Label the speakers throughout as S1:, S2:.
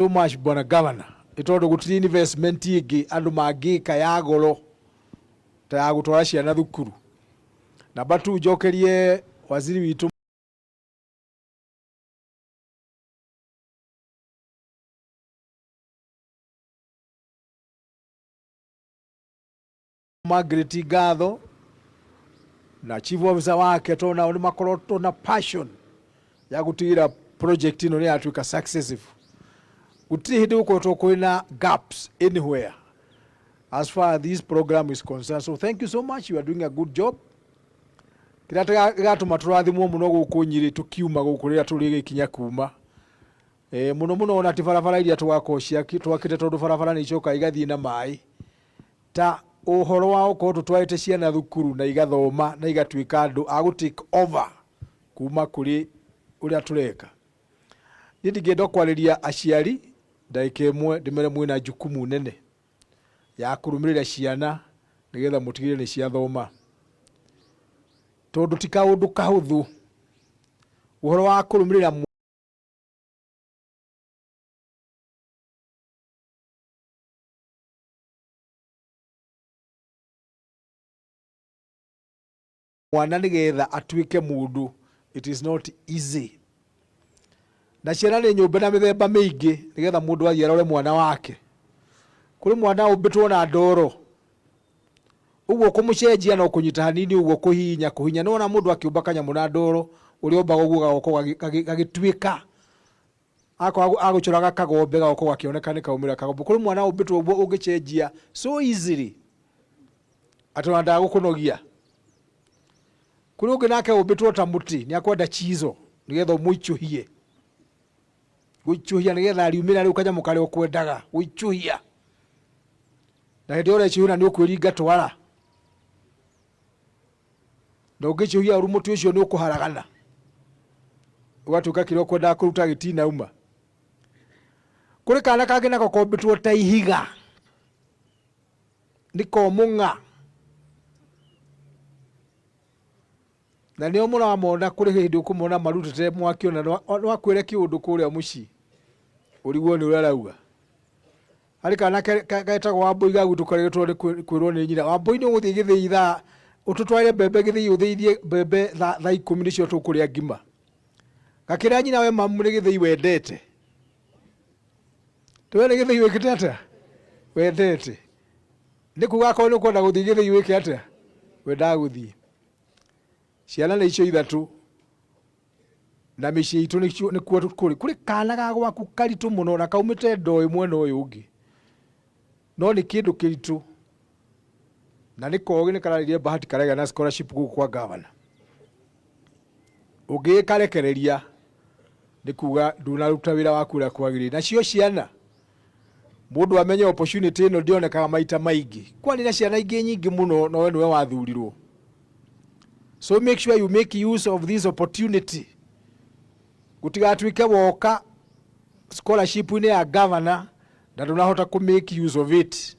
S1: So much, bwana governor, nĩ tondũ gũtirĩ investment ĩngĩ andũ mangĩka ya goro ta ya gũtwara ciana thukuru. Namba 2, njokerie waziri witũ Margaret ngatho na chief officer wake, tondũ nao nĩ makoretwo na passion ya gũtigĩra project ĩno nĩ yatuĩka successful. Gũtirĩ hĩndĩ gũkoretwo kwĩna gaps anywhere as far as this program is concerned. So thank you so much, you are doing a good job. Kĩrĩa gĩgatũma tũrathimwo mũno gũkũ Nyĩrĩ tũkiuma gũkũ rĩrĩa tũrĩgĩkinya kuma mũno mũno, ona ti barabara iria tũgakorwo twakĩte, tondũ barabara nĩ icokaga igathiĩ na maĩ, ta ũhoro wa gũkorwo tũtwarĩte ciana thukuru na igathoma na igatuĩka andũ a gũ take over kuma kũrĩ ũrĩa tũreka. Niĩ ndingĩenda kwarĩria aciari ndagĩka ĩmwe, ndĩmere mwĩna jukumu nene ya kũrũmĩrĩra ciana nĩgetha mũtigĩrĩre nĩ ciathoma, tondũ ti kaũndũ kahũthũ ũhoro wa kũrũmĩrĩra mwana nĩgetha atuĩke mũndũ. It is not easy, na ciana nĩ nyũmbe na mĩthemba mĩingĩ. Nĩgetha mũndũ athiĩ arore mwana wake, kũrĩ mwana ũmbĩtwo na ndoro ũguo, kũmũcenjia no kũnyita hanini ũguo, kũhihinya kũhinya. Nĩwona mũndũ akĩũmba kanyamũ na ndoro, ũrĩa ũmbaga ũguo gagokorwo gagĩtuĩka, akorwo agũcoraga kagombe, gagokorwo gakĩoneka nĩ kaumĩra kagombe. Kũrĩ mwana ũmbĩtwo ũguo ũngĩcenjia so easily atĩ ona ndagũkũnogia. Kũrĩ ũngĩ nake ũmbĩtwo ta mũtĩ, nĩ akwenda chizo nĩgetha ũmũicũhie, gũicũhia nĩgetha ariumĩra rĩu kanyamũ karĩa ũkwendaga gũicũhia. Na hĩndĩ ĩyo ũrecũhia nĩ ũkwĩringa twara, na ũngĩcũhia ũru, mũtĩ ũcio nĩ ũkũharagana, ũgatuĩka kĩrĩa ũkwendaga kũruta gĩtinauma. Kũrĩ kana kangĩ nako kombĩtwo ta ihiga, nĩ komũng'a, na nĩo mũramona. Kũrĩ hĩndĩ ũkũmona marutĩte mwaki, ona no akwĩre kĩũndũ kũrĩa mũciĩ ũrigwo nĩ ũrĩa arauga. Harĩ kana getagwo Wambũi ga gwitũ, karĩtwo nĩ kwĩrwo nĩ nyina, "Wambũi, nĩ ũgũthiĩ gĩthĩi thaa, ũtũtwarĩre mbembe gĩthĩi, ũthĩithie mbembe thaa 10, nĩcio tũkũrĩa ngima." Gakĩra nyina, "We mamu, nĩ gĩthĩi wendete? Tũwe nĩ gĩthĩi wĩkĩte atĩa wendete?" Nĩ kuga akorwo nĩ ũkwenda gũthiĩ gĩthĩi, wĩke atĩa wendaga gũthiĩ. Ciana nĩ icio ithatũ na mĩciĩ itũ nĩkuo kũrĩ kana ga gwaku karitũ mũno na kaumĩte ndoĩ mwena ũyũ ũngĩ, no nĩ kĩndũ kĩritũ na nĩ kogĩ, nĩ kararĩria bahati, karagĩa na scholarship gũkũ kwa gavana. Ũngĩkarekereria nĩ kuga ndũnaruta wĩra waku ũrĩa kwagĩrĩire. Nacio ciana, mũndũ amenye opportunity ĩno ndĩonekaga maita maingĩ. Kwarĩ na ciana ingĩ nyingĩ mũno, no we nĩwe wathurirwo. So make sure you make use of this opportunity, gũtigatuĩke woka scholarship-inĩ ya governor na ndũnahota kũ make use of it,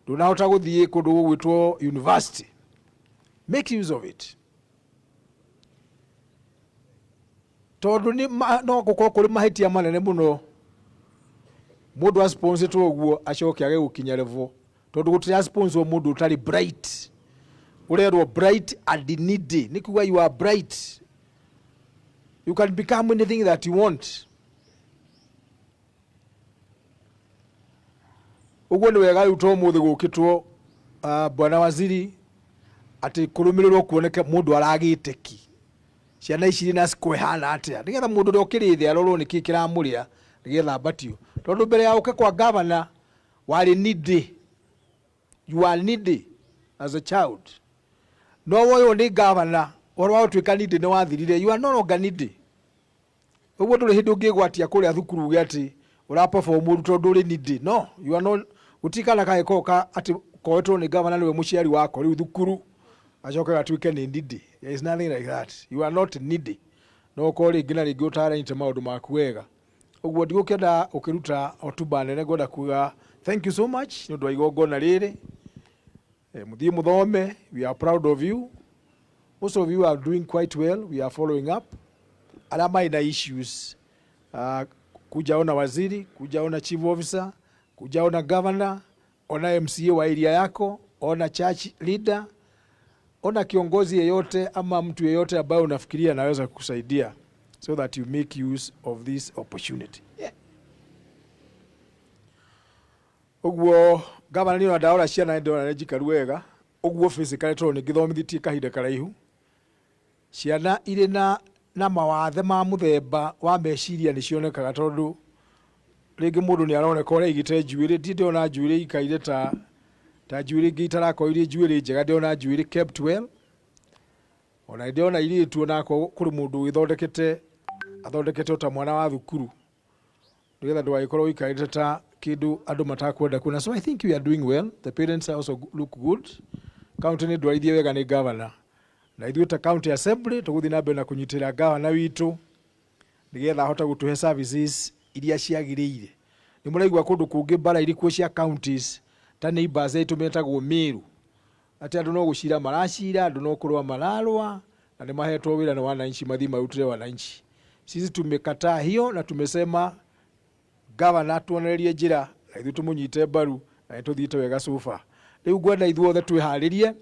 S1: ndũnahota gũthiĩ kũndũ gũgwĩtwo university. Make use of it, tondũ nĩ no gũkorwo kũrĩ mahĩtia manene mũno mũndũ asponsetwo ũguo acoke age gũkinya level, tondũ gũtira sponsor mũndũ ũtarĩ bright. Ũrerwo bright and needy, nĩ kuga you are bright, you can become anything that you want. Ũguo nĩ wega rĩu to ũmũthĩ gũkĩtwo, bwana waziri, atĩ kũrũmĩrĩrwo kuoneke mũndũ aragĩte ki, ciana ici irĩ na score ĩhana atĩa, nĩgetha mũndũ ũrĩa ũkĩrĩ thĩ arorwo nĩkĩ kĩramũrĩa nĩgetha ambatio. Tondũ mbere ya ũke kwa gavana warĩ needy, you are needy as a child, no woywo nĩ gavana, ũhoro wa gũtuĩka needy nĩ wathirire. You are no longer needy. Ũguo ndũrĩ hĩndĩ ũngĩgwatia kũrĩa thukuru uge atĩ ũra perform ũru tondũ ũrĩ needy. No, you are not. Gũtirĩ kana kangĩkorwo ka atĩ koetwo nĩ gavana, nĩwe mũciari wako rĩu thukuru, gacoke gatuĩke nĩ needy. There is nothing like that. You are not needy, no ũkorwo rĩngĩ na rĩngĩ ũtaranyite maũndũ maku wega. Ũguo ndigũkĩenda gũkĩruta hotuba nene, ngwenda kuga thank you so much nĩ ũndũ wa igongona rĩrĩ. Mũthiĩ mũthome. We are proud of you. Most of you are doing quite well. We are following up arĩa marĩ na issues. Kuja ona waziri, kuja ona chief officer, kuja ona governor, ona MCA wa area yako, ona church leader, ona kiongozi yeyote ama mtu yeyote ambaye unafikiria anaweza kukusaidia so that you make use of this opportunity. Yeah. Ũguo gavana niĩ ona ndarora ciana nĩ ndĩrona nĩ njikaru wega ũguo physically tondũ nĩ ngĩthomithĩtie kahinda karaihu. Ciana irĩ na mawathe ma mũthemba wa meciria nĩ cionekaga tondũ rĩngĩ mũndũ nĩ aroneka ũrĩa aigĩte njuĩrĩ. Ndirĩ ndĩrona njuĩrĩ ikaire ta njuĩrĩ ingĩ itarakorwo irĩ njuĩrĩ njega, ndĩrona njuĩrĩ kept well. Ona ndĩrona airĩtu onakwa kũrĩ mũndũ wĩthondekete, athondekete o ta mwana wa thukuru nĩgetha ndũgagĩkorwo ũikarĩte ta kĩndũ andũ matakwenda kuona. So I think we are doing well. The parents also look good. County nĩ ndwarithie wega nĩ governor, na ithuĩ ta county assembly tũgũthiĩ na mbere na kũnyitĩrĩra governor witũ nĩgetha ahote gũtũhe services iria ciagĩrĩire. Nĩ mũraigua kũndũ kũngĩ mbara irĩ kuo cia counties ta neighbors aitũ metagwo Meru, atĩ andũ no gũcira maracira, andũ no kũrũa mararũa, na nĩ mahetwo wĩra nĩ wananchi mathiĩ marutĩre wananchi. Sisi tumekataa hiyo na tumesema gavana atuonererie njĩra na ithuĩ tũmũnyite mbaru na nĩ tũthiĩte wega so far. Rĩu ngwenda ithuothe twĩharĩrie,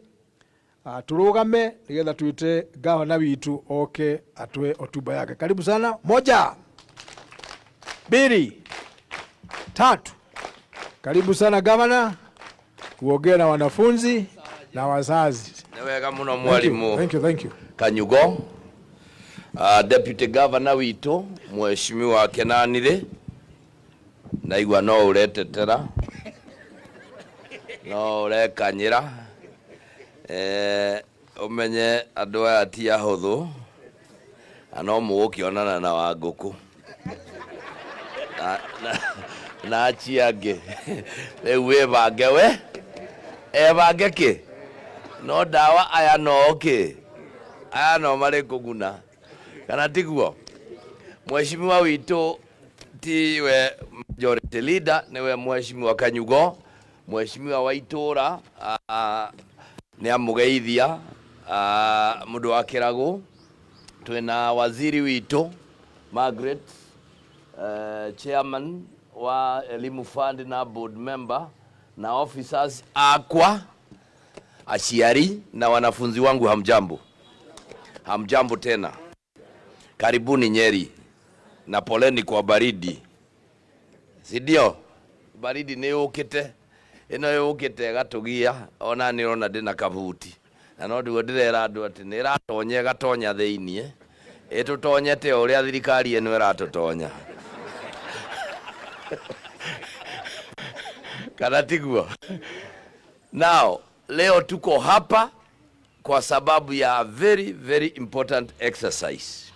S1: tũrũgame nĩgetha twĩte gavana witũ oke atoe hotuba yake. Karibu sana. Moja, mbili, tatu. Karibu sana gavana kuongea na wanafunzi na wazazi.
S2: Nĩ wega mũno mwalimu.
S1: Thank you, thank you.
S2: Kanyugo, deputy governor witũ Mheshimiwa Kenanire, ndaigua no ũretetera no ũrekanyĩra, ũmenye andũ aya ti ahũthũ na no mũgũkĩonana na Wangũkũ na acio angĩ. Rĩu wĩbange, we ebange kĩ no ndawa aya no kĩ aya no marĩ kũguna kana tiguo? Mheshimiwa witũ tiwe majority leader, niwe Mheshimiwa Kanyugo, mheshimiwa wa itũra, nĩ amũgeithia mũndũ wa Kĩragũ. Twĩna waziri witũ Margaret, chairman wa Elimu Fund na board member na officers akwa, aciari na wanafunzi wangu, hamjambo? Hamjambo tena. Karibuni Nyeri na poleni kwa baridi, si ndio? Baridi nĩ yũkĩte, ĩno yũkĩte ĩgatũgia ona nĩ ũrona ndĩna kabuti na no ndiguo ndĩrera andũ atĩ nĩ ĩratonya ĩgatonya thĩiniĩ ĩtũtonyete o ũrĩa thirikari ĩno ĩratũtonya, kana tiguo? Now, leo tuko hapa kwa sababu ya very very important exercise.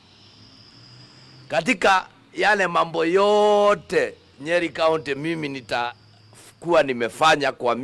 S2: Katika yale mambo yote Nyeri County mimi nitakuwa nimefanya kwa